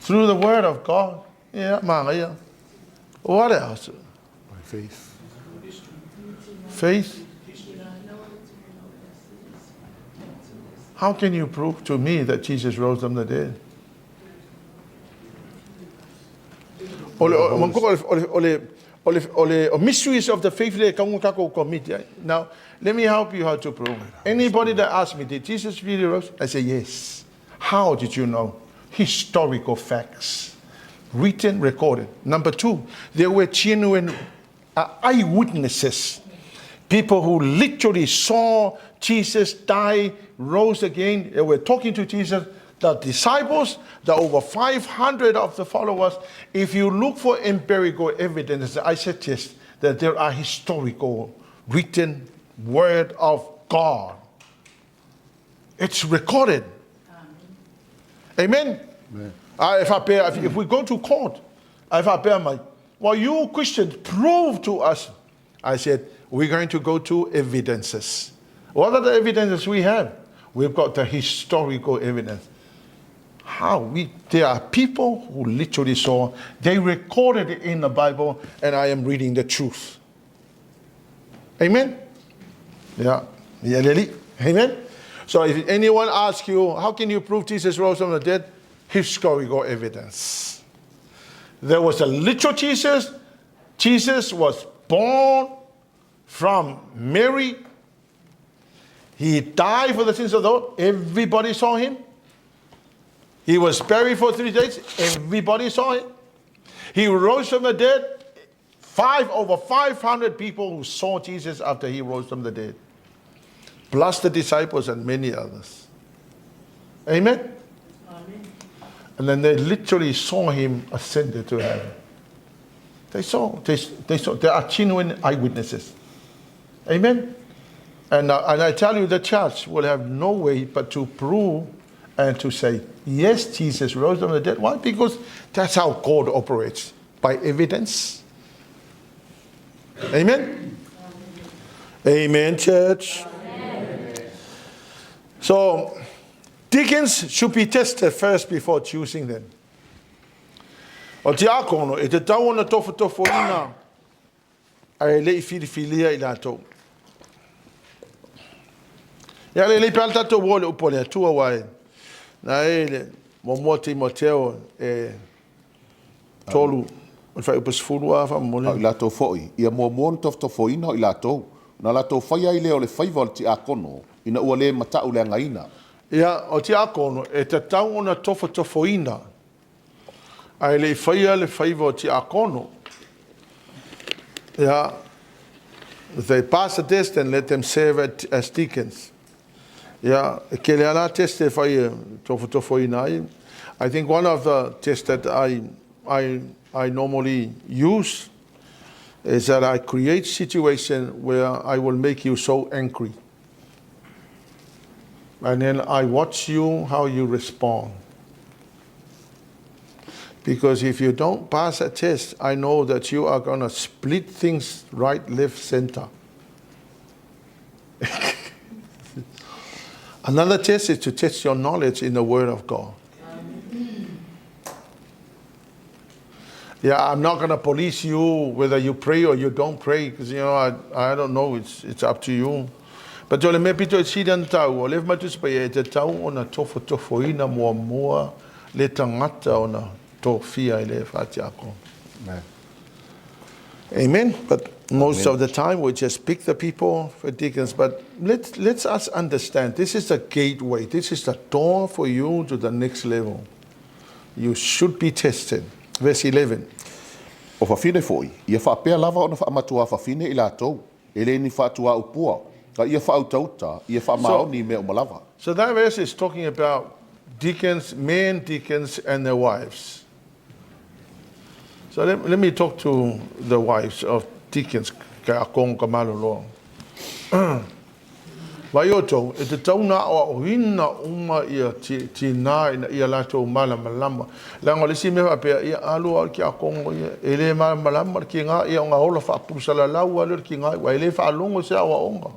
Through the word of God. Yeah, yeah. What else? By faith. Faith. How can you prove to me that Jesus rose from the dead? O le, o le, o le, o le, o mysteries of the faith le kaunga kako commit. Now, let me help you how to prove it. Anybody that asks me, did Jesus really rose? I say, yes. How did you know? Historical facts. Written, recorded. Number two, there were genuine eyewitnesses. People who literally saw Jesus die, rose again. They were talking to Jesus. The disciples, the over 500 of the followers. If you look for empirical evidence, I suggest that there are historical written word of God. It's recorded. Amen. Amen. If, I bear, if, if we go to court, if I bear my, well, you Christians prove to us. I said, we're going to go to evidences. What are the evidences we have? We've got the historical evidence. How we there are people who literally saw, they recorded it in the Bible, and I am reading the truth. Amen? Yeah. Yeah, Lily. Amen? So if anyone asks you, how can you prove Jesus rose from the dead? Historical evidence. There was a literal Jesus. Jesus was born from Mary. He died for the sins of the world. Everybody saw him. He was buried for 3 days. Everybody saw him. He rose from the dead. Over 500 people who saw Jesus after he rose from the dead. Plus the disciples and many others. Amen? Amen. And then they literally saw him ascended to heaven. They saw, they saw, there are genuine eyewitnesses. Amen? And I tell you, the church will have no way but to prove and to say, yes, Jesus rose from the dead. Why? Because that's how God operates, by evidence. Amen? Amen, church. Amen. So, deacons should be tested first before choosing them. O tiakono, e te tau ona tofotofoina ae lei filifilia i latou. Ia le lei pea tatou o le upu a le Atua wa e. Na e le muamua Timoteo e 3 o le faaiupu 10 a faamolemole. A o i latou foi, ia muamua ona tofotofoina o i latou, na latou faia ai lea o le faiva o le tiakono, ina ua le matauleagaina. Ia, o tiakono e tatau ona tofotofoina, ae le i faia le faiva o tiakono. Ia, if they pass the test, then let them serve as deacons. Ia, e kele ala test e fai e tofotofoina ai. I think one of the tests that I normally use is that I create situation where I will make you so angry. And then I watch you how you respond. Because if you don't pass a test, I know that you are going to split things right, left, center. Another test is to test your knowledge in the Word of God. Yeah, I'm not going to police you whether you pray or you don't pray, because, you know, I don't know, it's up to you. But o le mea pito e sili ana tau, o le matu se e te tau ona tofotofoina muamua le tangata ona tofia i le whatiako. Amen. Amen. But most of the time we just pick the people for deacons. But let's us understand, this is the gateway. This is the door for you to the next level. You should be tested. Verse 11. O fafine foi, ia whaapea lava ona whaamatua fafine i latou, e le ni whaatua upua, ka ia whaautauta, ia whaamaoni me o malava. So that verse is talking about deacons, men deacons and their wives. So let, let me talk to the wives of deacons ka akongo ka malolo. Vai outou, e tatau ona aoaoina uma ia tinā ina ia latou malamalama. Leaga o le isi mea faapea, ia alu lava o le tiakono ia, e le malamalama le tiga ia ona ola faapulusalalau lava lea o le tiga aua e le faalogo i se aoaoga.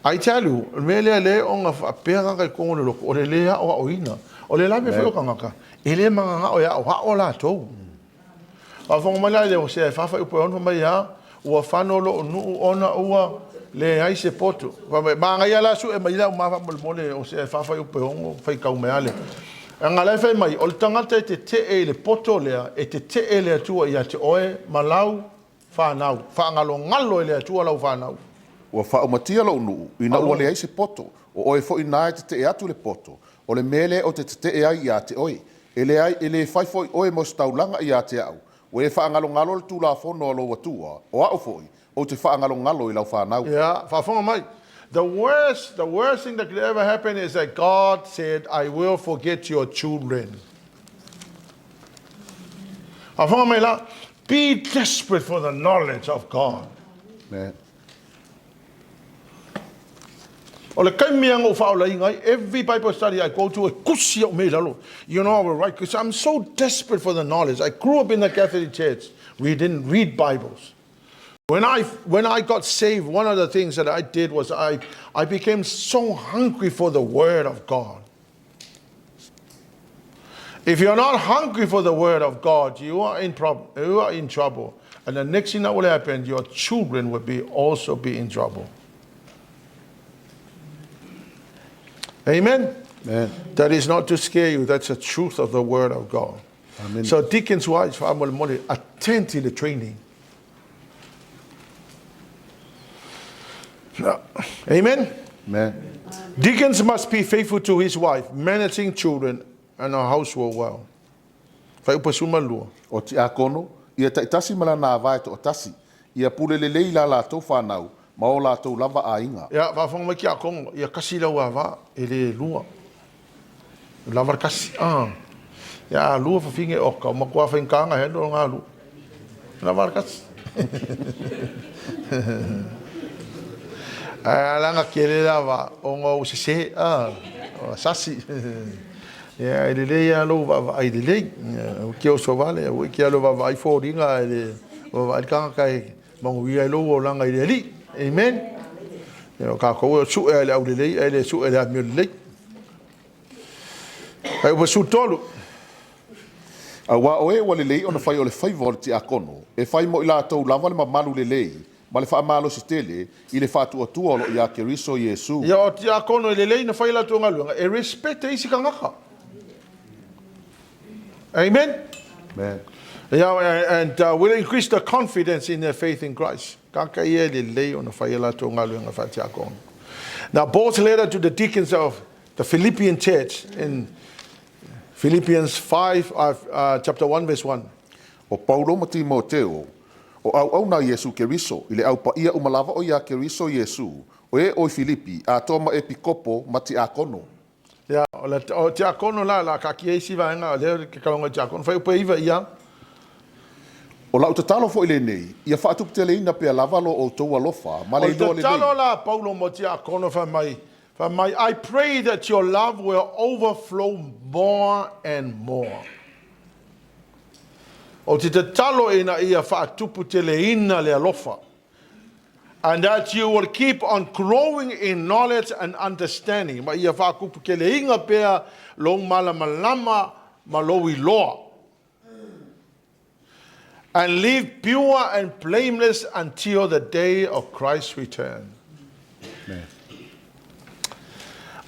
I tell you, o le mea lea lea ona faapea tagata i totonu o le lotu, o le le aoaoina. O le lave foi o tagata, e le mananao e aoao latou. Faafofoga mai la i le Hosea e 4:6, fai mai a, ua fano lou nuu ona ua leai se poto. Fai mai, manaia la sue mai le auma faamolemole Hosea e 4:6, faitau mai a lea. Leaga la e fai mai, o le tagata e tetee i le poto lea, e tetee le Atua ia te oe ma lau fanau. Faagalogalo e le Atua lau fanau. Ua faaumatia lou nuu, ina ua leai se poto, o oe foi na e tetee atu i le poto, o le mea lea ou te tetee ai ia te oe. E leai, e le fai foi oe mo se taulaga ia te au, ua e faagalogalo le Tulafono a lou Atua, o au foi, ou te faagalogalo i lau fanau. Ia, faafofoga mai. The worst, the worst thing that could ever happen is that God said, I will forget your children. Faafofoga mai la, be desperate for the knowledge of God. Amen. O le taimi lava na ou faaolaina ai, every Bible study I go to, e kusi au mea i lalo. You know, I will write, because I'm so desperate for the knowledge. I grew up in the Catholic Church. We didn't read Bibles. When I, when I got saved, one of the things that I did was I, I became so hungry for the Word of God. If you're not hungry for the Word of God, you are in, prob- you are in trouble. And the next thing that will happen, your children will be also be in trouble. Amen? Amen. That is not to scare you. That's the truth of the Word of God. Amen. So deacons wives, faamolemole, attend to the training. Amen? Amen. Deacons must be faithful to his wife, managing children and a household well. Fuaiupu 12. O tiakono, ia taitasi ma lana ava e toatasi, ia pule lelei i la latou fanau ma o latou lava aiga. Ia, faafofoga mai tiakono, ia kasi lau ava, e le lua. E lava le kasi, ah. Ia, a lua fafine oka, o matua faigata ona handle ona lua. E lava le kasi. Ae ala ona tele lava ona ua sese, ah, ua sasi. Ia, e lelei lava lou vaavaai lelei. Aua e te oso vale, aua e te alu e vaavaai foliga ae le vaavaai le tagata e manuia ai lou olaga i le Alii. Amen. Ia, o tatou e sue lava i le aulelei ae le sue i le amio lelei. Fuaiupu 13. Aua o e ua lelei ona fai o le faiva o le tiakono, e fai mo i latou lava le mamalu lelei ma le faamalosi tele i le faatuatua o lo o iā Keriso Iesu. Ia, o tiakono e lelei ona fai a latou galuega, e respect e isi tagata. Amen. Amen. Yeah, and will increase the confidence in their faith in Christ. Tagata ia e lelei ona fai a latou galuega faatiakono. Now, Paul's letter to the deacons of the Philippian church in Philippians 5, chapter 1, verse 1. O Paulo ma Timoteo, o auauna a Iesu Keriso, i le au paia uma lava o iā Keriso Iesu, o e o i Filipi, atoa ma Epikopo ma Tiakono. Ia, o le o tiakono la, la kaatia isi vaega, o lea ke kalonga i tiakono, fuaiupu e 9 ia. O lau tatalo foi lenei, ia faatuputeleina pea lava lo outou alofa ma O le le iloa lelei. tatalo la a Paulo mo tiakono fai mai, fai mai, I pray that your love will overflow more and more. Ou te tatalo ina ia faatuputeleina le alofa. And that you will keep on growing in knowledge and understanding, ma ia faatuputeleina pea lou malamalama ma lou iloa. And live pure and blameless until the day of Christ's return.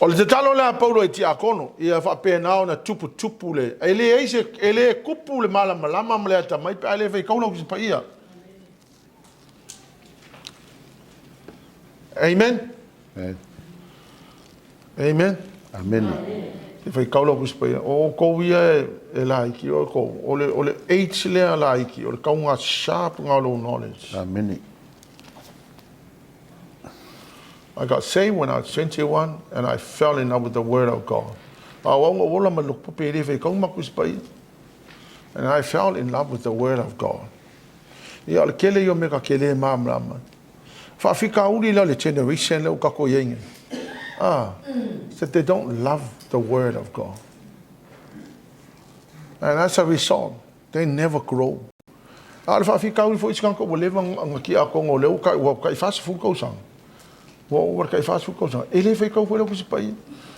O le tatalo lea a Paulo i tiakono, ia faapena ona tuputupu le, e leai se, e le tupu le malamalama ma le atamai pe a le faitau lau Tusi Paia. Amen. Amen. Amen. Amene. Te faitau lau Tusi Paia. O outou ia e, e laiti, o outou, o le, o le age lea laiti, o le tauga sharp na o lou knowledge. Amene. I got saved when I was 21 and I fell in love with the word of God. A o au na ou ola mai loku pope e le faitau ma Tusi Paia. And I fell in love with the word of God. Ia, o le tele ia o mea ta te le malamalama ai. Faafitauli la le generation lea ua tatou i ai nei. Ah, that they don't love the word of God. And as a result, they never grow. A o le faafitauli foi i se tagata ua leva ona tiakono o lea ua tai, ua tai 40 tausaga. Ua ova le tai 40 tausaga. E le faitau foi lau Tusi Paia.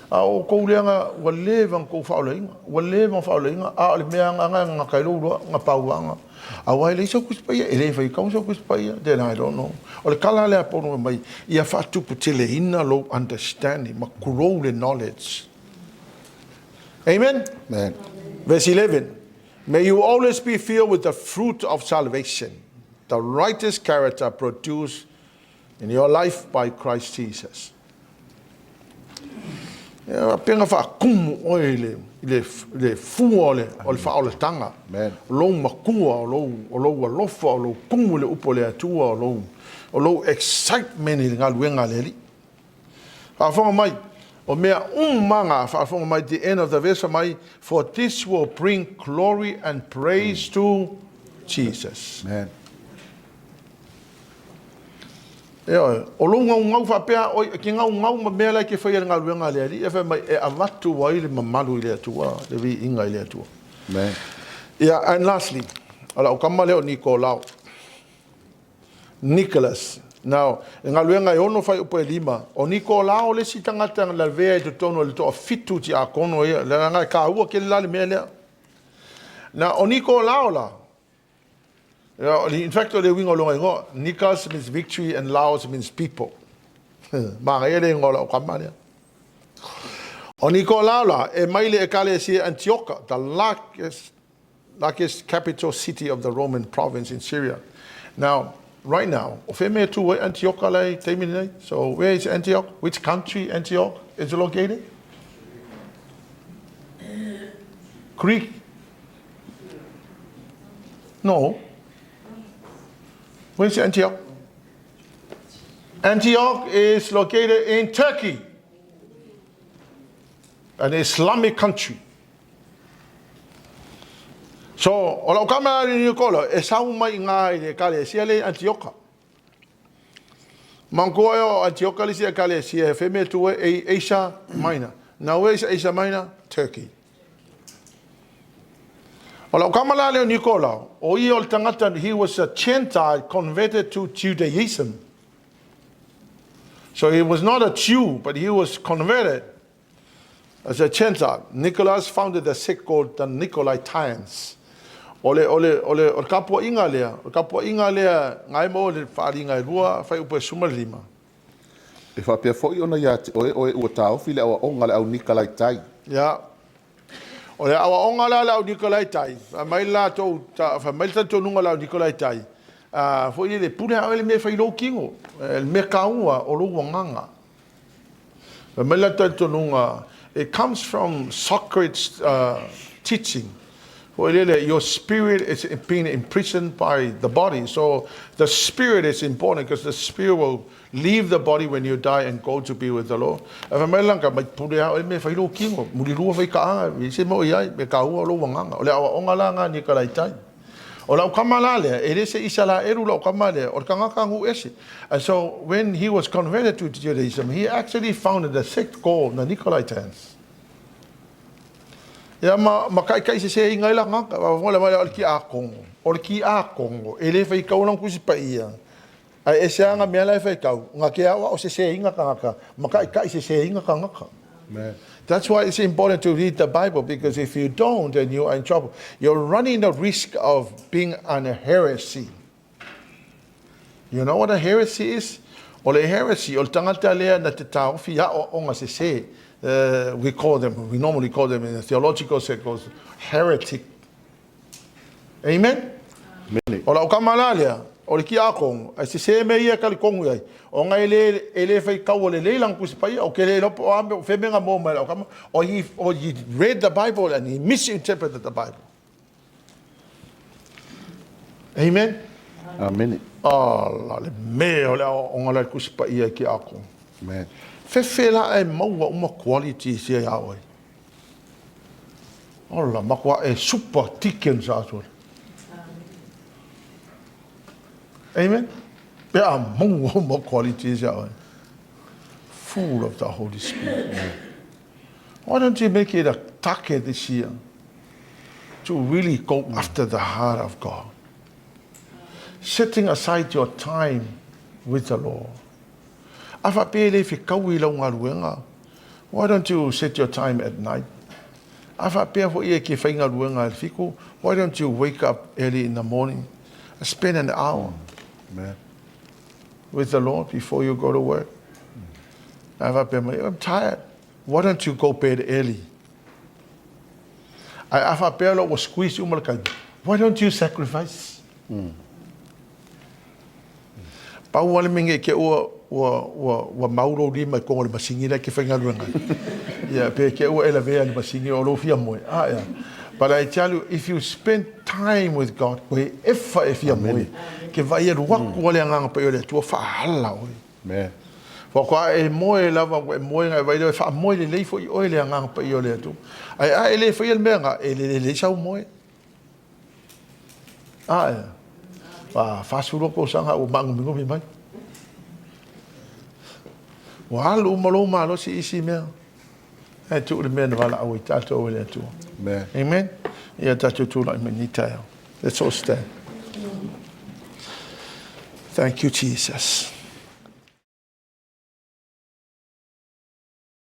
A o outou lea na, ua leva ona tou faaolaina, ua leva ona faaolaina, a o le mea lava na gata ai lou iloa, na pau lava na. Aua e leai sau Tusi Paia, e le faitau sau Tusi Paia, then I don't know. O le tala lea a Paulo fai mai, ia faatuputeleina lou understanding ma grow le knowledge. Amen? Amen. Verse 11. May you always be filled with the fruit of salvation, the righteous character produced in your life by Christ Jesus. Ia pena faakumu oe i le, i le, i le fua o le, o le faaolataga. O lou matua, o lou, o lou alofa, o lou kumu i le upu a le Atua, o lou, o lou excitement i le galuega a le Alii. Faafofoga mai, o mea uma na, faafofoga mai, the end of the verse mai, for this will bring glory and praise to Jesus. Amen. Ioe, o lou gaugau faapea oi, e ke gaugau ma mea la e ke faia i le galuega a le Alii, e fai mai e avatu ai le mamalu i le Atua, le viiga i le Atua. Amen. Yeah, and lastly, o lau tama lea o Nikolao. Nicholas. Now, e galuega e ono fuaiupu e lima, o Nikolao le isi tagata na lavea i totonu o le toafitu tiakono ia, leaga e taua tele la le mea lea. Now, o Nikolao la, in fact o le uiga o lona igoa, Nikos means victory and Laos means people. Manaia le igoa o lau tama lea. O Nikolao la, e mai le ekalesia Antioka, the largest, largest capital city of the Roman province in Syria. Now, right now, o whea mea tū ai Antioka la i taimi nei? So, where is Antioch? Which country Antioch is located? Greek. No. Where's Antioch? Antioch is located in Turkey, an Islamic country. So, o lau kama a Nicola, e sau mai ngā i le ekalesia le Antioka. Manatua e o Antioka le isi ekalesia e wheme tu e Asia Minor. Now where is Asia Minor? Turkey. O lau kama la lea o Nicola, o ia o le tagata, he was a Gentile converted to Judaism. So he was not a Jew, but he was converted as a Gentile. Nicholas founded the sect called the Nicolaitans. O le, o le, o le, o le kapuaiga lea, o le kapuaiga lea, ngai mo le faaliga e lua, fuaiupu e 15. E faapea foi ona iā te oe oe ua taofi le aoaoga a le au Nikalaitai. Ia. O le aoaoga la a le au Nikolaitai, fai mai le latou, fai mai le talitonuga o le au Nikolaitai, a, foi lele, pule a oe le mea e fai i lou tino, le mea taua o lou agaga. Fai mai le talitonuga, it comes from Socrates uh, teaching. Foi lele, your spirit is being imprisoned by the body. So the spirit is important because the spirit will Leave the body when you die and go to be with the Lord. E fai mai langa, mai pule a oe me whai lou kino, muri lua whai kaanga, i se mo i ai, me ka ua lou wanganga. O le aoaoga la nga Nikolaitai. O lau kama la lea, e le se Isalaelu lau kama lea, o le tagata nu ese. And so when he was converted to Judaism, he actually founded a sect called the Nicolaitans. Ia ma, ma kaikai sesēina ai la tagata, wa mai o le tiakono. O le tiakono, e le whai kau lang kusi paia. Ae ese lava nga mea la e faitau, nga ke aoao seseina tagata, ma ka'ika'i seseina tagata. That's why it's important to read the Bible because if you don't, then you are in trouble. You're running the risk of being an heresy. You know what a heresy is? O le heresy, o le tagata lea na te taofi aoaoga sese. We call them, we normally call them in the theological circles, heretic. Amen? Amene. O lau kama la lea, o le kiakono, ae sese mea ia e talitonu i ai, ona e le, e le fai kaua lelei lana Tusi Paia, o ke le iloa po o a mea, o fea mea na maua mai e lau kama, or he, or he read the Bible and he misinterpreted the Bible. Amen? Amene. Ala, le mea o le aoaoga la i le Tusi Paia i kiakono. Amen. Fefe la e maua uma qualities ia iā oe. Ola, matua e super deacon sa atu. Amen. Pe a maua uma qualities ia oe. Full of the Holy Spirit. Why don't you make it a target this year to really go after the heart of God? Setting aside your time with the Lord. A faapea e le fekaui i lau galuega, why don't you set your time at night? A faapea foi e ke faigaluega i le fiku, why don't you wake up early in the morning, spend an hour Amen. with the Lord before you go to work? A faapea mai, I'm tired. Why don't you go bed early? Ae a faapea loa ua squeeze uma le taimi, why don't you sacrifice? Pau lava le mea nei te ua, ua, ua, ua mau lou lima i totonu o le masini la e te faigaluega ai. Ia, pe te ua e lavea i le masini o lou fia moe. Ah, yeah. But I tell you, if you spend time with God, koe efa e fia moe. Ke vaai alu atu a le Agaga Paia o le Atua, faaala oe. Amen. Faatoa e moe lava, ua e moe na e vaai lea, e faamoe lelei foi oe i le Agaga Paia o le Atua. Ae a e le faia le mea lena, e le lelei sau moe. Ae, ua 42 tausaga ua maanuminumi mai. Ua alu uma lou malosi i isi mea. Ae tuu le mea na valaau ai tatou e le Atua. Amen. Amen. Ia tatou tulai mai nei taeao. Let's all stand. Thank you, Jesus.